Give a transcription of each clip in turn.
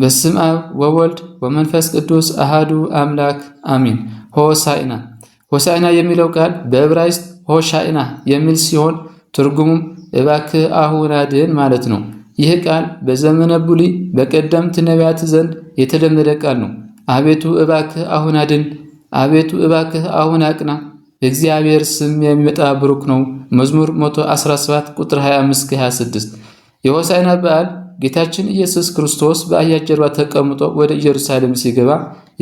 በስም አብ ወወልድ ወመንፈስ ቅዱስ አሃዱ አምላክ አሚን። ሆሳዕና። ሆሳዕና የሚለው ቃል በዕብራይስጥ ሆሻዕና የሚል ሲሆን ትርጉሙም እባክህ አሁን አድን ማለት ነው። ይህ ቃል በዘመነ ብሉይ በቀደምት ነቢያት ዘንድ የተለመደ ቃል ነው። አቤቱ እባክህ አሁን አድን፣ አቤቱ እባክህ አሁን አቅና፣ በእግዚአብሔር ስም የሚመጣ ብሩክ ነው። መዝሙር 117 ቁጥር 25-26። የሆሳዕና በዓል ጌታችን ኢየሱስ ክርስቶስ በአህያ ጀርባ ተቀምጦ ወደ ኢየሩሳሌም ሲገባ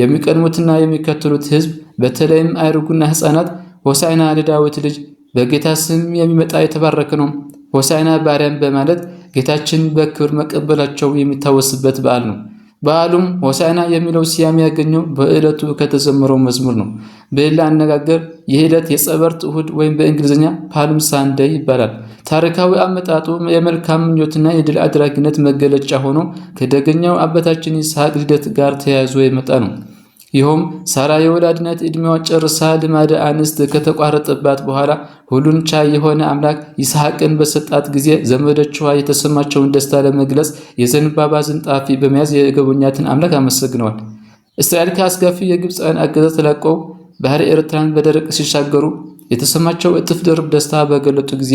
የሚቀድሙትና የሚከተሉት ሕዝብ በተለይም አይሩግና ሕፃናት ሆሳዕና ለዳዊት ልጅ፣ በጌታ ስም የሚመጣ የተባረከ ነው፣ ሆሳዕና በአርያም በማለት ጌታችን በክብር መቀበላቸው የሚታወስበት በዓል ነው። በዓሉም ሆሳዕና የሚለው ስያሜ ያገኘው በዕለቱ ከተዘመረው መዝሙር ነው። በሌላ አነጋገር ይህ ዕለት የጸበርት እሁድ ወይም በእንግሊዝኛ Palm Sunday ይባላል። ታሪካዊ አመጣጡ የመልካም ምኞትና የድል አድራጊነት መገለጫ ሆኖ ከደገኛው አባታችን ይስሐቅ ልደት ጋር ተያይዞ የመጣ ነው። ይኸውም ሳራ የወላድነት ዕድሜዋ ጨርሳ ልማደ አንስት ከተቋረጠባት በኋላ ሁሉን ቻይ የሆነ አምላክ ይስሐቅን በሰጣት ጊዜ ዘመዶቿ የተሰማቸውን ደስታ ለመግለጽ የዘንባባ ዝንጣፊ በመያዝ የጎበኛትን አምላክ አመሰግነዋል። እስራኤል ከአስከፊ የግብፃውያን አገዛዝ ተላቀው ባህረ ኤርትራን በደረቅ ሲሻገሩ የተሰማቸው እጥፍ ድርብ ደስታ በገለጡ ጊዜ፣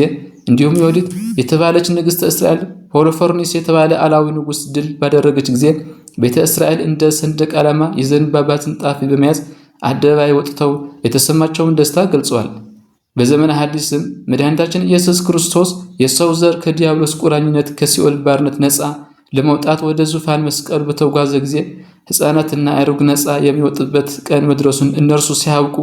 እንዲሁም ዮዲት የተባለች ንግሥተ እስራኤል ሆሎፎርኒስ የተባለ አላዊ ንጉሥ ድል ባደረገች ጊዜ ቤተ እስራኤል እንደ ሰንደቅ ዓላማ የዘንባባ ዝንጣፊ በመያዝ አደባባይ ወጥተው የተሰማቸውን ደስታ ገልጸዋል። በዘመነ ሐዲስም መድኃኒታችን ኢየሱስ ክርስቶስ የሰው ዘር ከዲያብሎስ ቁራኝነት ከሲኦል ባርነት ነፃ ለመውጣት ወደ ዙፋን መስቀሉ በተጓዘ ጊዜ ሕፃናትና አእሩግ ነፃ የሚወጡበት ቀን መድረሱን እነርሱ ሲያውቁ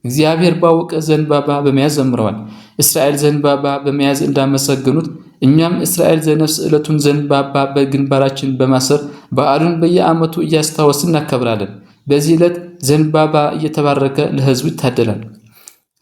እግዚአብሔር ባወቀ ዘንባባ በመያዝ ዘምረዋል። እስራኤል ዘንባባ በመያዝ እንዳመሰገኑት እኛም እስራኤል ዘነፍስ ዕለቱን ዘንባባ በግንባራችን በማሰር በዓሉን በየዓመቱ እያስታወስን እናከብራለን። በዚህ ዕለት ዘንባባ እየተባረከ ለሕዝቡ ይታደላል።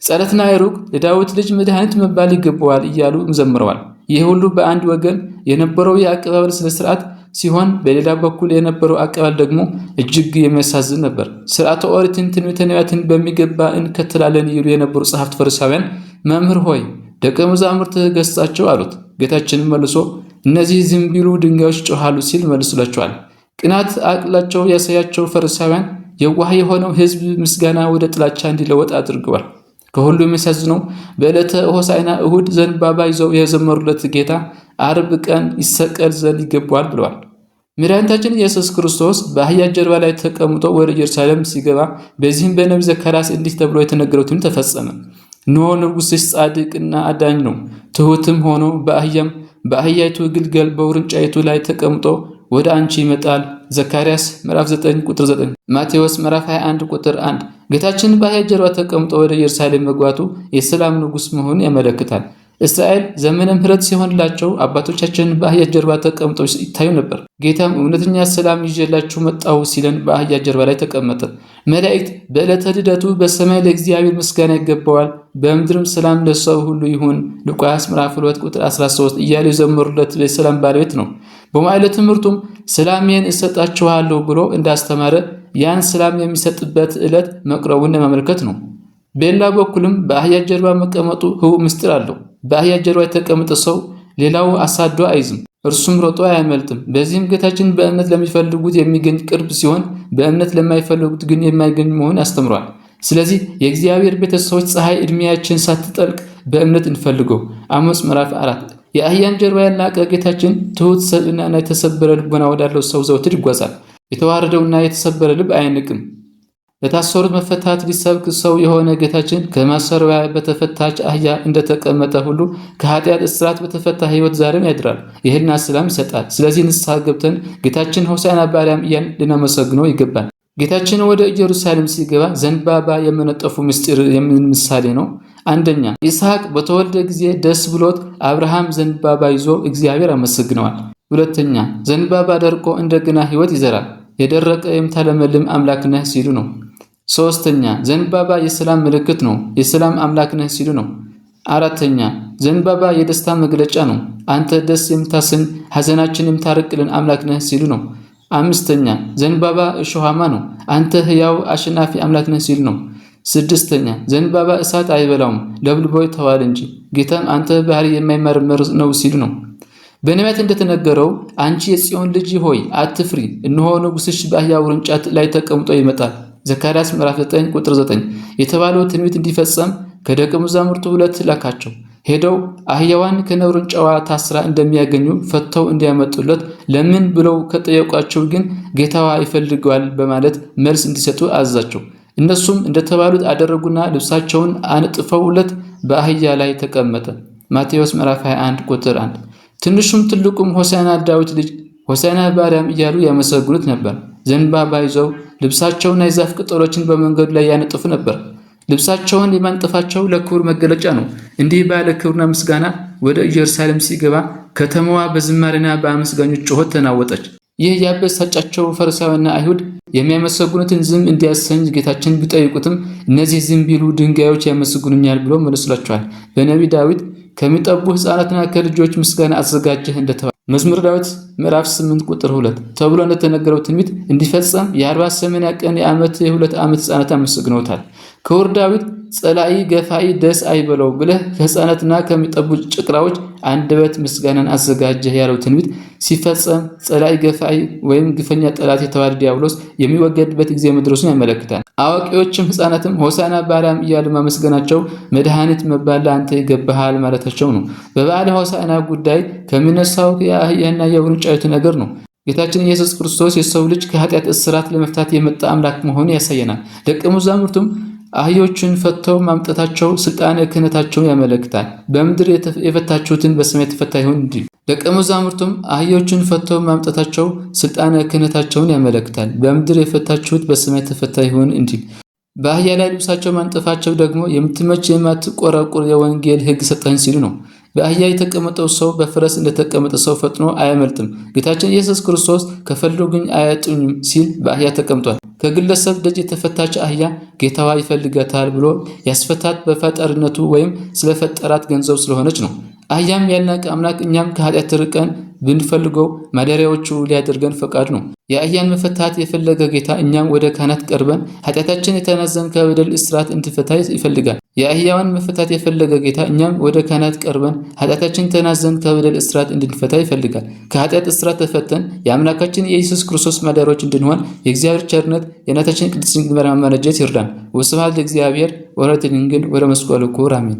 ሕፃናትና አእሩግ ለዳዊት ልጅ መድኃኒት መባል ይገባዋል እያሉ ዘምረዋል። ይህ ሁሉ በአንድ ወገን የነበረው የአቀባበል ስነ ስርዓት ሲሆን በሌላ በኩል የነበረው አቀባበል ደግሞ እጅግ የሚያሳዝን ነበር። ስርዓተ ኦሪትን፣ ትንቢተ ነቢያትን በሚገባ እንከተላለን ይሉ የነበሩ ጸሐፍት ፈሪሳውያን መምህር ሆይ፣ ደቀ መዛሙርትህ ገሥጻቸው አሉት። ጌታችንም መልሶ እነዚህ ዝም ቢሉ ድንጋዮች ይጮኻሉ ሲል መልሶላቸዋል። ቅናት አቅላቸው ያሳያቸው ፈሪሳውያን የዋህ የሆነው ሕዝብ ምስጋና ወደ ጥላቻ እንዲለወጥ አድርገዋል። ከሁሉ የሚያሳዝነው በዕለተ ሆሳዕና እሁድ ዘንባባ ይዘው የዘመሩለት ጌታ አርብ ቀን ይሰቀል ዘንድ ይገባዋል ብለዋል። መድኃኒታችን ኢየሱስ ክርስቶስ በአህያ ጀርባ ላይ ተቀምጦ ወደ ኢየሩሳሌም ሲገባ በዚህም በነቢዩ ዘካርያስ እንዲህ ተብሎ የተነገረው ትንቢት ተፈጸመ። እነሆ ንጉሥሽ ጻድቅና አዳኝ ነው፣ ትሑትም ሆኖ በአህያም በአህያይቱ ግልገል በውርንጫይቱ ላይ ተቀምጦ ወደ አንቺ ይመጣል። ዘካርያስ ምዕራፍ 9 ቁጥር 9፣ ማቴዎስ ምዕራፍ 21 ቁጥር 1። ጌታችን በአህያ ጀርባ ተቀምጦ ወደ ኢየሩሳሌም መግባቱ የሰላም ንጉሥ መሆኑን ያመለክታል። እስራኤል ዘመነ ምሕረት ሲሆንላቸው አባቶቻችን በአህያ ጀርባ ተቀምጠው ይታዩ ነበር። ጌታም እውነተኛ ሰላም ይዤላችሁ መጣሁ ሲለን በአህያ ጀርባ ላይ ተቀመጠ። መላእክት በዕለተ ልደቱ በሰማይ ለእግዚአብሔር ምስጋና ይገባዋል፣ በምድርም ሰላም ለሰው ሁሉ ይሁን፣ ሉቃስ ምዕራፍ 2 ቁጥር 13 እያሉ የዘመሩለት የሰላም ባለቤት ነው። በመዋዕለ ትምህርቱም ሰላሜን እሰጣችኋለሁ ብሎ እንዳስተማረ ያን ሰላም የሚሰጥበት ዕለት መቅረቡን ለማመልከት ነው። በሌላ በኩልም በአህያ ጀርባ መቀመጡ ህቡዕ ምስጢር አለው። በአህያ ጀርባ የተቀመጠ ሰው ሌላው አሳዶ አይዝም፣ እርሱም ሮጦ አያመልጥም። በዚህም ጌታችን በእምነት ለሚፈልጉት የሚገኝ ቅርብ ሲሆን በእምነት ለማይፈልጉት ግን የማይገኝ መሆኑን ያስተምሯል። ስለዚህ የእግዚአብሔር ቤተሰቦች ፀሐይ ዕድሜያችን ሳትጠልቅ በእምነት እንፈልገው። አሞጽ ምዕራፍ 4። የአህያን ጀርባ ያልናቀ ጌታችን ትሑት ሰብዕናና የተሰበረ ልቦና ወዳለው ሰው ዘውትር ይጓዛል። የተዋረደውና የተሰበረ ልብ አይንቅም። ለታሰሩት መፈታት ሊሰብክ ሰው የሆነ ጌታችን ከማሰሪያ በተፈታች አህያ እንደተቀመጠ ሁሉ ከኃጢአት እስራት በተፈታ ሕይወት ዛሬም ያድራል፣ የህሊና ሰላም ይሰጣል። ስለዚህ ንስሐ ገብተን ጌታችን ሆሳዕና በአርያም እያልን ልናመሰግነው ይገባል። ጌታችን ወደ ኢየሩሳሌም ሲገባ ዘንባባ የመነጠፉ ምስጢር የምን ምሳሌ ነው? አንደኛ፣ ይስሐቅ በተወለደ ጊዜ ደስ ብሎት አብርሃም ዘንባባ ይዞ እግዚአብሔር አመሰግነዋል። ሁለተኛ፣ ዘንባባ ደርቆ እንደገና ሕይወት ይዘራል። የደረቀ የምታለመልም አምላክ ነህ ሲሉ ነው። ሶስተኛ፣ ዘንባባ የሰላም ምልክት ነው። የሰላም አምላክ ነህ ሲሉ ነው። አራተኛ፣ ዘንባባ የደስታ መግለጫ ነው። አንተ ደስ የምታሰኝ ሐዘናችን የምታርቅልን አምላክ ነህ ሲሉ ነው። አምስተኛ፣ ዘንባባ እሾሃማ ነው። አንተ ሕያው አሸናፊ አምላክ ነህ ሲሉ ነው። ስድስተኛ፣ ዘንባባ እሳት አይበላውም ለብልቦ ይተዋል እንጂ፣ ጌታም አንተ ባህሪ የማይመረመር ነው ሲሉ ነው። በነቢያት እንደተነገረው አንቺ የጽዮን ልጅ ሆይ አትፍሪ፣ እነሆ ንጉሥሽ በአህያ ውርንጫ ላይ ተቀምጦ ይመጣል፣ ዘካርያስ ምዕራፍ 9 ቁጥር 9 የተባለው ትንቢት እንዲፈጸም ከደቀ መዛሙርቱ ሁለት ላካቸው። ሄደው አህያዋን ከነውርንጫዋ ታስራ እንደሚያገኙ ፈተው እንዲያመጡለት ለምን ብለው ከጠየቋቸው ግን ጌታዋ ይፈልገዋል በማለት መልስ እንዲሰጡ አዘዛቸው። እነሱም እንደተባሉት አደረጉና ልብሳቸውን አንጥፈውለት በአህያ ላይ ተቀመጠ። ማቴዎስ ምዕራፍ 21 ቁጥር 1። ትንሹም ትልቁም ሆሳዕና ዳዊት ልጅ ሆሳዕና በአርያም እያሉ ያመሰግኑት ነበር። ዘንባባ ይዘው ልብሳቸውና የዛፍ ቅጠሎችን በመንገዱ ላይ ያነጥፉ ነበር። ልብሳቸውን የማንጠፋቸው ለክብሩ መገለጫ ነው። እንዲህ ባለ ክብርና ምስጋና ወደ ኢየሩሳሌም ሲገባ ከተማዋ በዝማሬና በአመስጋኞች ጩኸት ተናወጠች። ይህ ያበሳጫቸው ፈሪሳውያንና አይሁድ የሚያመሰግኑትን ዝም እንዲያሰኝ ጌታችን ቢጠይቁትም እነዚህ ዝም ቢሉ ድንጋዮች ያመሰግኑኛል ብሎ መልሶላቸዋል። በነቢይ ዳዊት ከሚጠቡ ሕፃናትና ከልጆች ምስጋና አዘጋጀህ እንደተባለ መዝሙር ዳዊት ምዕራፍ 8 ቁጥር 2 ተብሎ እንደተነገረው ትንቢት እንዲፈጸም የ40 80 ቀን የዓመት የ2 ዓመት ሕፃናት አመስግነውታል። ክቡር ዳዊት ጸላኢ ገፋኢ ደስ አይበለው ብለህ ከሕፃናትና ከሚጠቡ ጭቅራዎች አንደበት ምስጋናን አዘጋጀህ ያለው ትንቢት ሲፈጸም ጸላኢ ገፋኢ ወይም ግፈኛ ጠላት የተባለ ዲያብሎስ የሚወገድበት ጊዜ መድረሱን ያመለክታል። አዋቂዎችም ሕፃናትም ሆሳዕና በአርያም እያሉ ማመስገናቸው መድኃኒት መባል ለአንተ ይገባሃል ማለታቸው ነው። በበዓለ ሆሳዕና ጉዳይ ከሚነሳው የአህያና የውርንጫይቱ ነገር ነው። ጌታችን ኢየሱስ ክርስቶስ የሰው ልጅ ከኃጢአት እስራት ለመፍታት የመጣ አምላክ መሆኑን ያሳየናል። ደቀ መዛሙርቱም አህዮችን ፈተው ማምጣታቸው ስልጣነ ክህነታቸውን ያመለክታል። በምድር የፈታችሁትን በሰማይ የተፈታ ይሁን እንዲል። ደቀ መዛሙርቱም አህዮችን ፈተው ማምጣታቸው ስልጣነ ክህነታቸውን ያመለክታል። በምድር የፈታችሁት በሰማይ የተፈታ ይሁን እንዲል። በአህያ ላይ ልብሳቸው ማንጠፋቸው ደግሞ የምትመች የማትቆረቁር የወንጌል ሕግ ሰጠን ሲሉ ነው። በአህያ የተቀመጠው ሰው በፈረስ እንደተቀመጠ ሰው ፈጥኖ አያመልጥም። ጌታችን ኢየሱስ ክርስቶስ ከፈለጉኝ አያጡኝም ሲል በአህያ ተቀምጧል። ከግለሰብ ደጅ የተፈታች አህያ ጌታዋ ይፈልጋታል ብሎ ያስፈታት በፈጣሪነቱ ወይም ስለፈጠራት ገንዘብ ስለሆነች ነው። አህያም ያልናቀ አምላክ እኛም ከኃጢአት ርቀን ብንፈልገው ማደሪያዎቹ ሊያደርገን ፈቃድ ነው። የአህያን መፈታት የፈለገ ጌታ እኛም ወደ ካህናት ቀርበን ኃጢአታችን የተናዘን ከበደል እስራት እንድፈታ ይፈልጋል። የአህያዋን መፈታት የፈለገ ጌታ እኛም ወደ ካህናት ቀርበን ኃጢአታችን ተናዘን ከበደል እስራት እንድንፈታ ይፈልጋል። ከኃጢአት እስራት ተፈተን የአምላካችን የኢየሱስ ክርስቶስ ማደሪያዎች እንድንሆን የእግዚአብሔር ቸርነት የእናታችን ቅድስት ድንግል ማርያም አማላጅነት ይርዳን። ወስብሐት ለእግዚአብሔር ወለወላዲቱ ድንግል ወለመስቀሉ ክቡር አሜን።